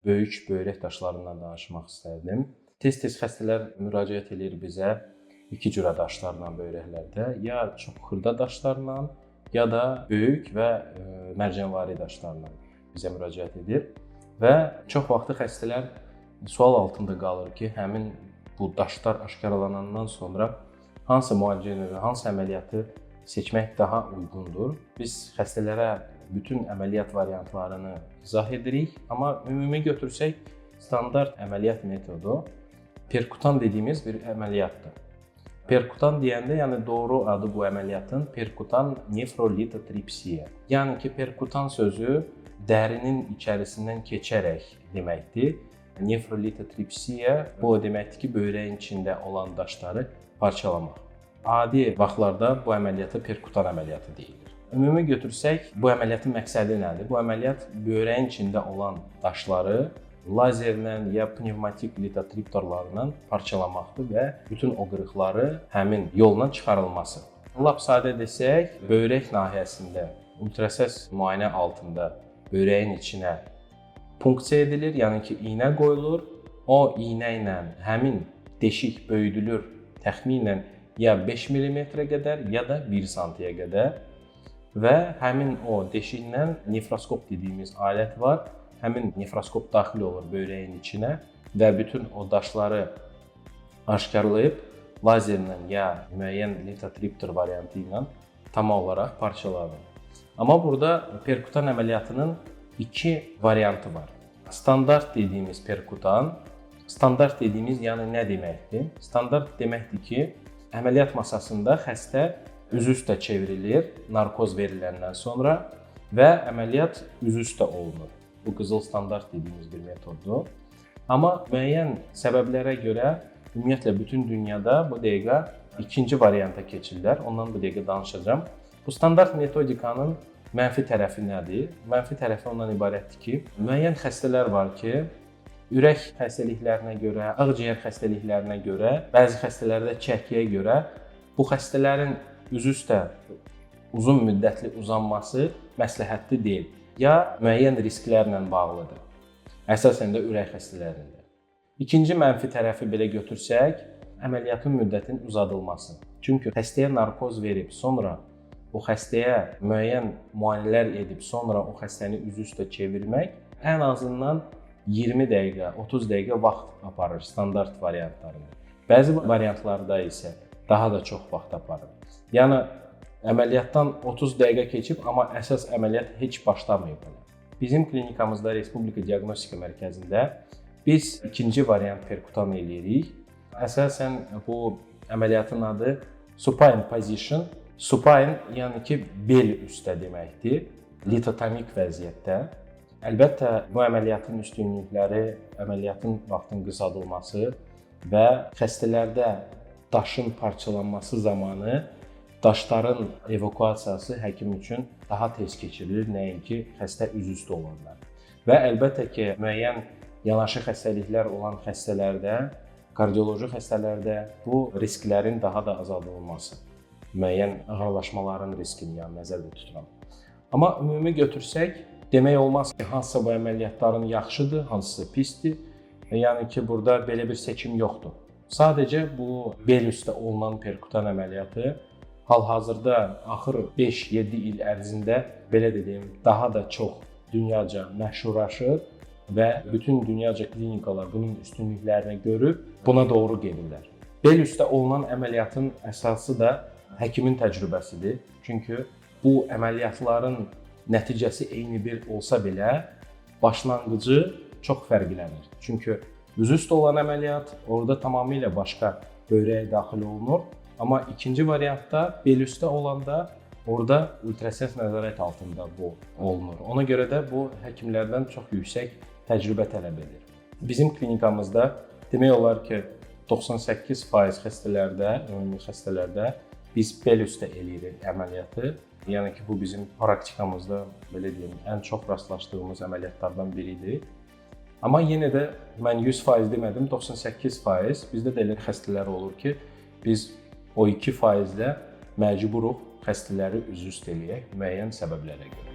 Böyük böyrək daşlarından danışmaq istərdim. Tez-tez xəstələr müraciət eləyir bizə iki cürə daşlarla böyrəklərdə, ya çox xırda daşlarla, ya da böyük və mərcanvari daşlarla bizə müraciət edir. Və çox vaxtı xəstələr sual altında qalır ki, həmin bu daşlar aşkarlanandan sonra hansı müalicə növü, hansı əməliyyatı seçmək daha uyğundur. Biz xəstələrə bütün əməliyyat variantlarını izah edirik, amma ümumi götürsək standart əməliyyat metodu perkutan dediyimiz bir əməliyyatdır. Perkutan deyəndə, yəni doğru adı bu əməliyyatın perkutan nefrolitotripsiya. Yəni ki, perkutan sözü dərinin içərisindən keçərək deməkdir. Nefrolitotripsiya bu o deməkdir ki, böyrəyin içində olan daşları parçalamaq. Adi vaxtlarda bu əməliyyata perkutan əməliyyatı deyilir. Ümumi götürsək, bu əməliyyatın məqsədi nədir? Bu əməliyyat böyrəyin içində olan daşları lazerlə ya pnevmatik litotriptorlarla parçalamaqdır və bütün o qırıqları həmin yolla çıxarılması. Lap sadə desək, böyrək nahiyəsində ultrasəs müayinə altında böyrəyin içinə punksiya edilir, yəni ki, iynə qoyulur. O iynə ilə həmin deşik böyüdülür təxminən ya 5 mm qədər, ya da 1 sm-yə qədər və həmin o deşiklə nefroskop dediyimiz alət var. Həmin nefroskop daxil olur böyrəyin içinə və bütün o daşları aşkarlayıb lazerlə ya müəyyən litotriptor variantı ilə tam olaraq parçalanır. Amma burada perkutan əməliyyatının iki variantı var. Standart dediyimiz perkutan, standart dediyimiz yəni nə deməkdir? Standart deməkdir ki, əməliyyat masasında xəstə üzü üstə çevrilir narkoz veriləndən sonra və əməliyyat üzü üstə olunur. Bu qızıl standart dediyimiz bir metoddur. Amma müəyyən səbəblərə görə ümumiyyətlə bütün dünyada bu dəqiqə ikinci varianta keçirlər. Ondan bu dəqiqə danışacağam. Bu standart metodikanın mənfi tərəfi nədir? Mənfi tərəfi ondan ibarətdir ki, müəyyən xəstələr var ki, ürək xəstəliklərinə görə, ağciyər xəstəliklərinə görə, bəzi xəstələrdə çəkiyə görə bu xəstələrin üzü üstə uzun müddətli uzanması məsləhətli deyil. Ya müəyyən risklərlə bağlıdır. Əsasən də ürək xəstələrində. İkinci mənfi tərəfi belə götürsək, əməliyyatın müddətinin uzadılması. Çünki xəstəyə narkoz verib sonra o xəstəyə müəyyən müayinələr edib sonra o xəstəni üzü üstə çevirmək ən azından 20 dəqiqə, 30 dəqiqə vaxt aparır standart variantlarında. Bəzi variantlarda isə daha da çox vaxt aparır. Yəni əməliyyatdan 30 dəqiqə keçib, amma əsas əməliyyat heç başlamayıb hələ. Bizim klinikamızda Respublika Diaqnostika Mərkəzində biz ikinci variant perkutan eləyirik. Əsasən bu əməliyyatın adı supine position. Supine, yəni ki, bel üstə deməkdir. Litotomik vəziyyətdə. Əlbəttə, bu əməliyyatın üstünlükləri əməliyyatın vaxtının qısaldılması və xəstələrdə daşın parçalanması zamanı daşların evakuasiyası həkim üçün daha tez keçirilir, nəinki xəstə üzü üstə olanda. Və əlbəttə ki, müəyyən yanaşı xəstəliklər olan xəstələrdə, kardioloji xəstələrdə bu risklərin daha da azaldılması, müəyyən ağırlaşmaların riskini yəni nəzərdə tuturam. Amma ümumi götürsək, demək olmaz ki, hansısa bu əməliyyatların yaxşıdır, hansısa pisdir. Yəni ki, burada belə bir seçim yoxdur. Sadəcə bu bel üstə olunan perkutan əməliyyatı hal-hazırda axır 5-7 il ərzində belə dediyim, daha da çox dünyaca məşhurlaşır və bütün dünyaca klinikalar bunun üstünlüklərini görüb buna doğru gedirlər. Bel üstə olunan əməliyyatın əsası da həkimin təcrübəsidir. Çünki bu əməliyyatların nəticəsi eyni bir olsa belə başlanğıcı çox fərqlənir. Çünki üzü üstə olan əməliyyat orada tamamilə başqa böyrəyə daxil olunur. Amma ikinci variantda bel üstə olanda orada ultrasəs nəzarət altında bu olunur. Ona görə də bu həkimlərdən çox yüksək təcrübə tələb edir. Bizim klinikamızda demək olar ki, 98% xəstələrdə, ümumi xəstələrdə biz bel üstə eləyirik əməliyyatı. Yəni ki, bu bizim praktikamızda belə deyim, ən çox rastlaşdığımız əməliyyatlardan biridir. Amma yenə də mən 100% demədim, 98% bizdə də elə xəstələr olur ki, biz o 2%-də məcburuq xəstələri üzü üstə eləyək müəyyən səbəblərə görə.